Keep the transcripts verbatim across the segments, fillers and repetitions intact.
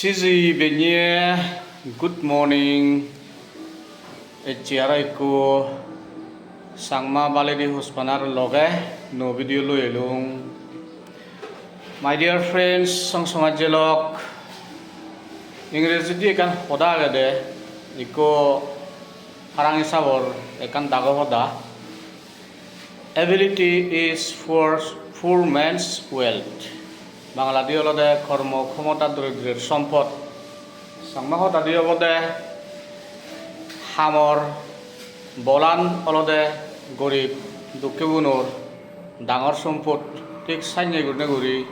Siji beniye, good morning. Ecche aro ekko Changma baledi hospanar loge nuo video loi elung. My dear friends, song somajje lok, Ingrejidi ekkan hoda agede, ekko parang hisabor ekkan dago hoda. Ability is poor, poor man's wealth. Bangaladi olode kormo khomota doridrer sompot. Changma hodadi obode hamor bolan olode gorib dukkegunor dangor sompot. Thik sannye gurinei guri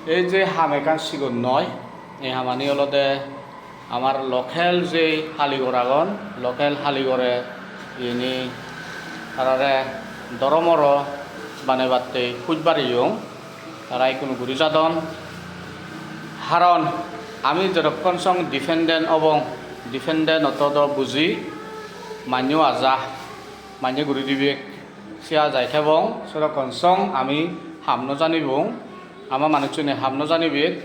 ei je ham ekkan sigon noi, ei hamani olode amar local je haligor agon, local haligore iyeni tarare doromoro banebatte huj bareyong. Tara ikkunu guri jadon. Haron ami jedokkon song dependent obong, dependent oto do buji, mannyo aja, mannye guri dibek, se ajai thebong, sedokkon song ami ham no janibong, ama manuchchune ham no janibek.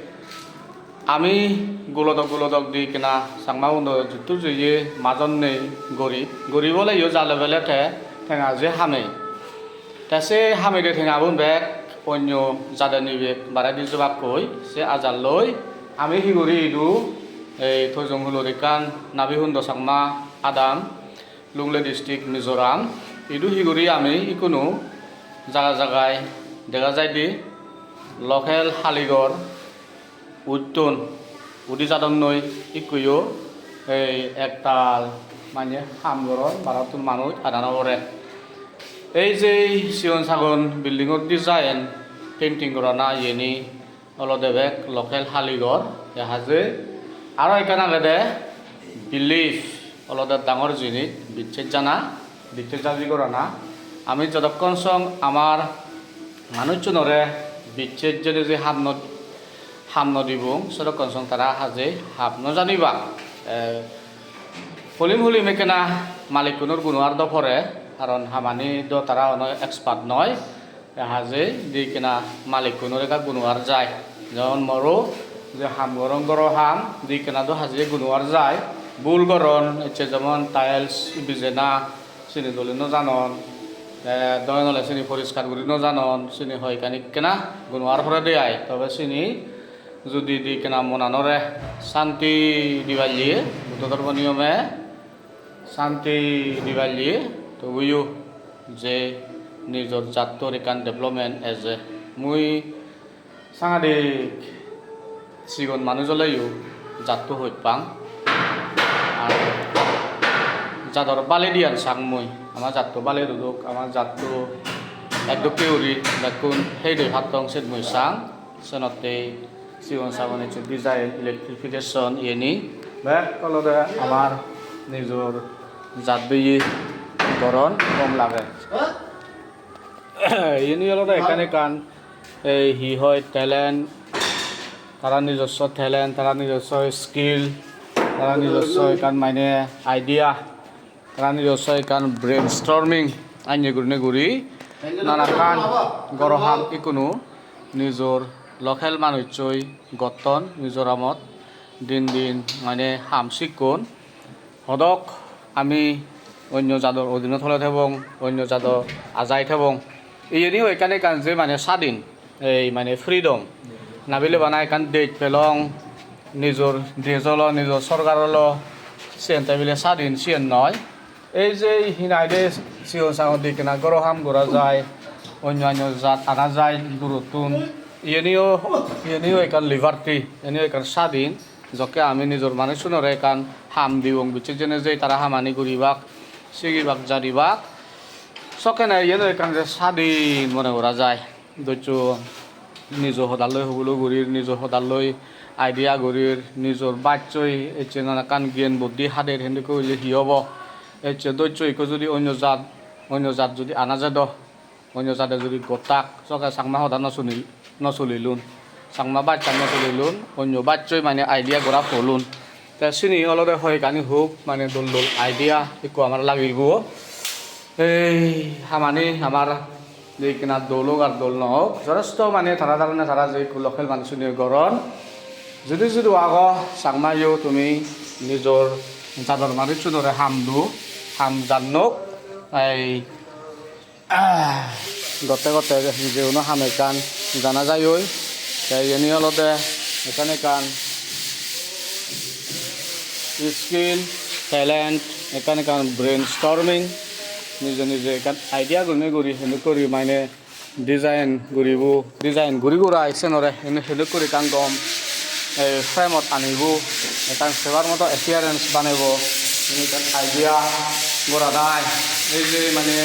Ami gulodok gulodok di ekkena Changmagun do juttur jeye majon nei, gorib. Gorib oleyo jale bele te tenga je hamei. Te se hamei de tengagun bek onyo jade nibek baredi jebakkoi, se ajalloi ami hi guri idu ei Toijong Hulor ekkan Nabi Hundo Changma Adam, Lunglei District, Mizoram. Idu hi guri ami ikkunu jaga jagai dega jaide local haligor utton, udi jadonnoi ikkuyo ei ektal manye ham goron, barottun manuj adan obore. Ei je sigon sagon building-or design painting gorana iyeni olode bek local haligor, te haje aro ekkan agede belief, olode dangor jinis, bicches jana, bicches jaji gorana. Ami jodokkon song amar manuchchunore bicches jene je ham no, ham no dibong, sedokkon song tara haje ham no janibak. Eh, hulim hulim ekkena malikkunor guno ar do pore, karon hamani do tara hono expert noi. Te haje di ekkena malikkunor ekka guno ar jai. Jemon moro je ham gorong, goro ham, di ekkena do haje guno ar jai. Bul goron, ecche jemon tiles bijena, sini dole no janon. Te dole dole sini poriskar guri no janon, sini hoi ekkan ekkena guno ar porede ai. Tobe sini judi di ekkena monanore santi diballe, Buddho dhormo niyome santi diballe, tobuyo je nijor jattor ekkan development eje. Mui sangadik sigon manuj oleyo jatto hoj pang. Ar jador balediyan sang mui. Ama jatto bale duduk, ama jatto ek dokke guri bekkun hei doi pattong, sen mui sang. Senotte sigon sagon ecche design, electrification iyeni bek olode amar nijor jat beye goron gom lage. Iyeni olode ekkan ekkan ei hi hoi talent, tara nijosso talent, tara nijosso skill, tara nijosso ekkan mane idea. Tara nijosso ekkan brainstorming anye gurinei guri nanakkan goro ham ikkunu nijor local manuchchoi gotton, Mizoramot din din mane ham sikkon. Hodok ami onyo jador odinot hole thebong, onyo jado ajai thebong. Iyeniyo ekkan ekkan je mane sadin, ei mane freedom. Nabile bana ekkan dej pelong, nijor dej olo, nijor sorkar olo, siyen te bile sadin, siyen noi. Ei je hi naide sigon sagon di ekkena goro ham gora jai, onyo onyo jat ana jai durottun. Iyeniyo, iyeniyo ekkan liberty, iyeniyo ekkan sadin. Jokke ami nijor manuchunore ekkan ham dibong, bicches jene jei tara hamani guribak, sigibak, janibak. Sokkene iyeno ekkan je sadin mone gora jai. Doccho nijo hodalloi hubulo gurir, nijo hodalloi idea gurir, nijor bachchoi ecche nanakkan gyan buddhi hader, hintu ekko hoile hi obo? Ecche doccho ekko judi onyo jat, onyo jat judi ana jedo, onyo jade judi gottak, sokke Changma hoda no sunil, no sulilun, Changma bachcha no sulilun, onyo bachchoi mane idea gora polun. Te sini olode hoyekkani hub mane dol dol idea ekko amar lagibo. Ei hamani amar je ekkena dol ok ar dol no ok, jotesto mane tara tarane tara je ekko local manuchune goron. Judu judu ago Changma yo, tumi nijor jador manuchunore ham do, ham jannok. Ei gotte gotte je hono ham ekkan jana jai oi. Te iyeni olode ekkan ekkan skill, talent, ekkan ekkan brainstorming, nije nije ekkan idea gurinei guri, hendokke guri mane design guribo, design guri gurai senore hene, hendokke guri ekkan gom, eh, frame-ot anibo, ekkan sebar moto appearance banebo, hene ekkan idea gora dai. Ei je mane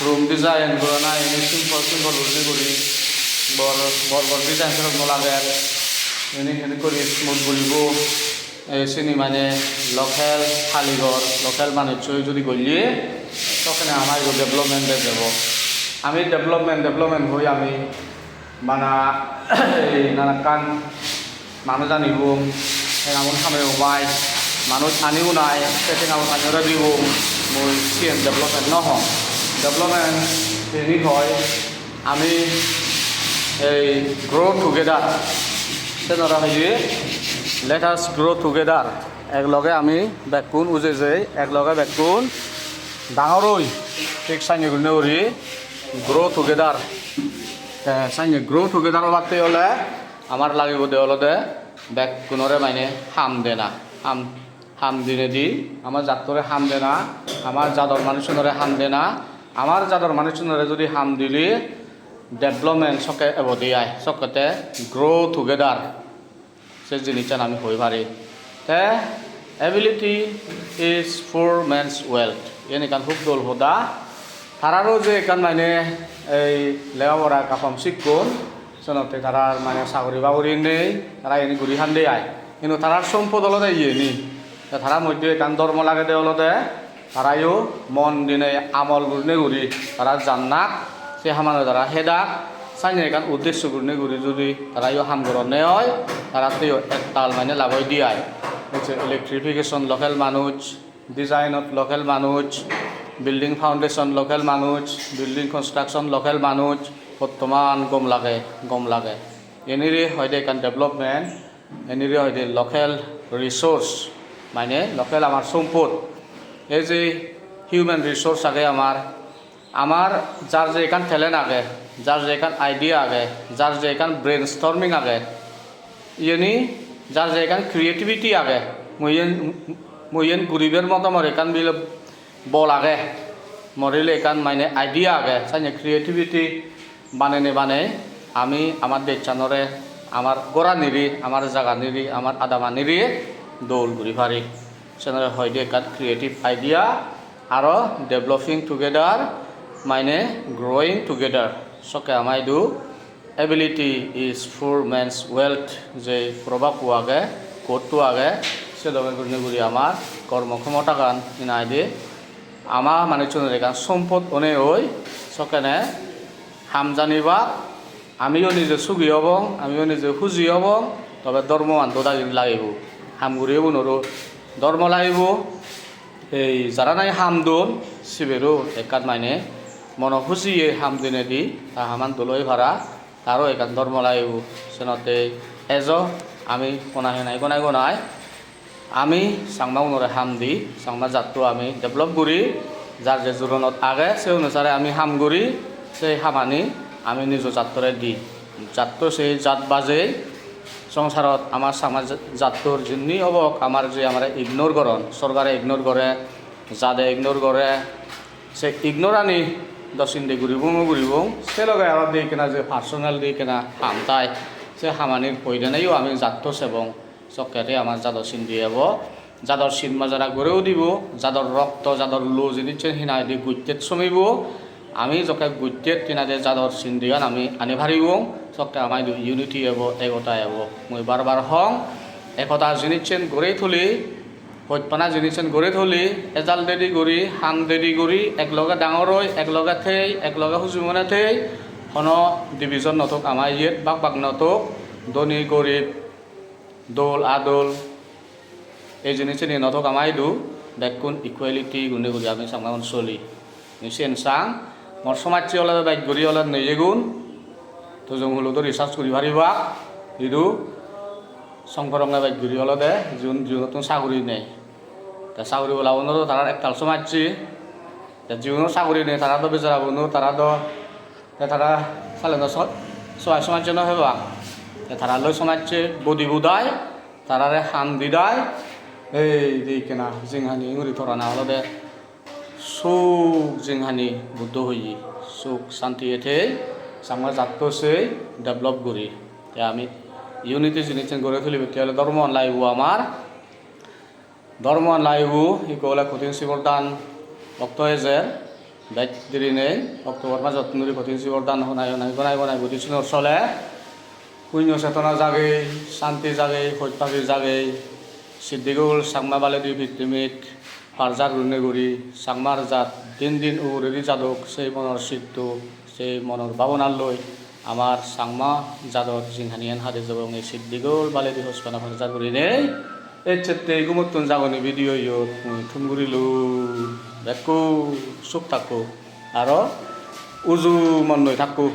room design gora nai, hene simple simple guri guri, bor bor bor design sero no lager, hene hendokke guri smooth guribo. Ei sini mane local haligor, local manuchchoi judi golle, tokhene ama idu development bej obo. Ami development, development hoi ami bana ei nanakkan manuj anibong, tengamon hamebong bai, manuj ani unai, se tengamon aniyore dibong, mui siyen development no hong. Development sini hoi, ami ei grow together, senore hoye, let us grow together. Ek loge ami bekkun uje jei, ek loge bekkun dangor oi, thik sanye gurinei guri grow together. Te sanye grow together obatte ole amar lagibode olode bekkunore mane ham dena, ham, ham dinedi, amar jattore ham dena, amar jador manuchunore ham dena, amar jador manuchunore judi ham dile development sokke ebode ai, sokkete grow together. Se jinissan ami hoi pari. Te ability is poor man's wealth. Iyen ekkan hub dol hoda. Tararo je ekkan mane ei lega pora ekka hom sikkon, senotte tarar mane sagori bagori nei, tara iyeni guri hande ai. Hintu tarar sompod olode iyeni. Te tara moddhe ekkan dhormo lagede olode tarayo mon dinei amol gurinei guri tara jannak, se hamano tara hedak, sanye ekkan uddesho gurinei guri judi tarayo ham goronne oi, taratteyo ektal mane lab oide ai. Ecche electrification local manuj, design-ot local manuj, building foundation local manuj, building construction local manuj, bottoman gom lage, gom lage. Enire hoide ekkan development, enire hoide local resource, mane local amar sompod. Ei je human resource age amar, amar jar je ekkan talent age, jar je ekkan idea age, jar je ekkan brainstorming age, iyeni jar je ekkan creativity age, mui iyen, mui iyen guribar moto mor ekkan bile bol age, mor ile ekkan mane idea age, sanye creativity banenei banei ami amar dejsanore, amar goranire, amar jaganire, amar adamanire dol guri pari. Senore hoide ekkan creative idea, aro developing together, mane growing together. Sokke ama idu ability is poor man's wealth je proverb-o age, quote-o age, se dokke gurinei guri amar kormo khomotagan hinai de ama manuchunore ekkan sompot onei oi, sokkene ham janibak, amiyo nije sugi obong, amiyo nije huji obong, tobe dhormoan do dagi lagibo. Ham guriye gunoro dhormo lagibo. Ei jara nahi ham don, sibero ekkan mane mono hujiye ham dinedi ta haman dol oi para, taro ekkan dhormo lagibo. Senotte ejo ami hona hinai gonai gonai ami Changmagunore ham di, Changma jatto ami develop guri, jar je juronot age se onusare ami ham guri, se hamani ami nijo jattore di. Jatto se jat bajei, songsarot amar Changma ja-, jattor jinni obok, amar je amare ignore goron, sorkare ignore gore, jade ignore gore, se ignore ani do sinde guribong o guribong, se loge aro di ekkena je personal di ekkena ham tai, se hamanir poideneyo ami jatto sebong. Sokke te amar jador sindi ebo, jador sin majara guri udibo, jador rokto, jador lou jinissen hinai di guttet somibo. Ami jokke guttet hinai di jador sindigan ami ani paribong, sokke ama idu unity ebo, egota ebo. Mui bar bar hong, ekota jinissen guri tuli, hojpana jinissen guri tuli, ejal dedi guri, ham dedi guri, ek loge dangor oi, ek loge thei, ek loge huji mone thei, hono division no thok ama iyet, bak bak no thok, dhoni gorib, dol adol, ei jinisseni no thok ama idu, bekkun equality gurinei guri ami Changmagun soli. Mui siyen sang, mor somajje olode bej guri olode neyegun, tujung huludo research guri paribak, idu Songkorong ebej guri olode jiun jiunottun saguri nei. Te saguri bolagunor tarar ektal somajje. Te jiunor saguri nei, tara do bejaragunor, tara do, te tara sale no so-, sobai somajje no hebak. Te tara loi somajje bodi budai, tarare han didai, ei de ikkena jinghani guri torana olode suk jinghani Buddho hoye, suk santi ete Changma jatto sei develop guri. Te ami unity jinissan guri tulibatte ole dhormo an lagibo amar. Dhormo an lagibo, ikko ole kothin sibor dan okto ejer, bej deri nei, October majottun dhuri kothin sibor dan honai honai gonai gonai guri sunor sole. Punyo chetona jagey, santi jagey, hoj pagi jagey, siddigol Changma baledi pittimit parjar gurinei guri Changmar jat din din uguredi jadok, sei monor sitto, sei monor bhabonalloi amar Changma jador jinghaniyan hade jebong, ei siddigol baledi hojpana parjar gurinei. Ecchettei gumottun jagoni video iyot mui thum gurilung. Bekku suk takko, aro uju monnoi takko.